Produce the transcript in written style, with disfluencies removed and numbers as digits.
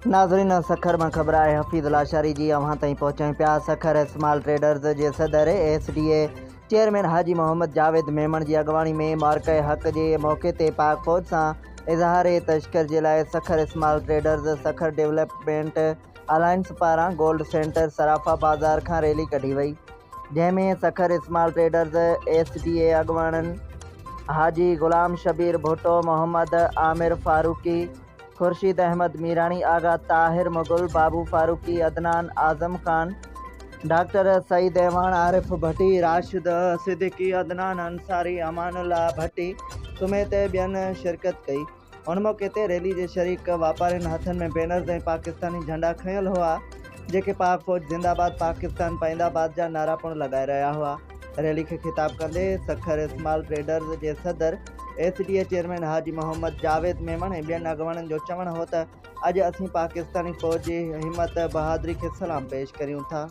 ناظرين سکر مان خبر آهي حفيظ لاشاري جي اوهان تائين پهچايون پيا سکر اسمال ٽريڊرز جي صدر S D A chairman Haji Muhammad Javed Memon جي اڳواڻي ۾ معرڪه حق جي موقعي تي پاڪ فوج سان اظهار تشڪر جي لاء Sukkur small traders Sukkur development alliance پاران گولڊ سينٽر صرافا بازار کان ريلي ڪڍي وئي جنهن ۾ Sukkur small traders S D A اڳواڻن حاجي غلام شبير ڀٽو، محمد عامر فاروقي، خورشيد احمد ميراڻي، آغا طاهر مغل، بابو فاروقي، عدنان اعظم خان، ڊاڪٽر سعيد اعواڻ، عارف ڀٽي، راشد صديقي، عدنان انصاري، امان الله ڀٽي سميت ٻين شرڪت ڪئي. ان موقعي تي ريلي جي شريڪ واپارين هٿن ۾ بينرز ۽ پاڪستاني جهنڊا کنيل هئا، جيڪي پاڪ فوج زنده باد، پاڪستان پائنده باد جا نعرا پڻ لڳائي رهيا هئا. ريلي کي خطاب ڪندي سکر اسمال ٽريڊرز جي صدر S D A chairman Haji Muhammad Javed Memon ۽ ٻين اڳواڻن جو چوڻ هو ته اڄ اسين پاڪستاني فوج جي همت، بهادري کي سلام پيش ڪريون ٿا.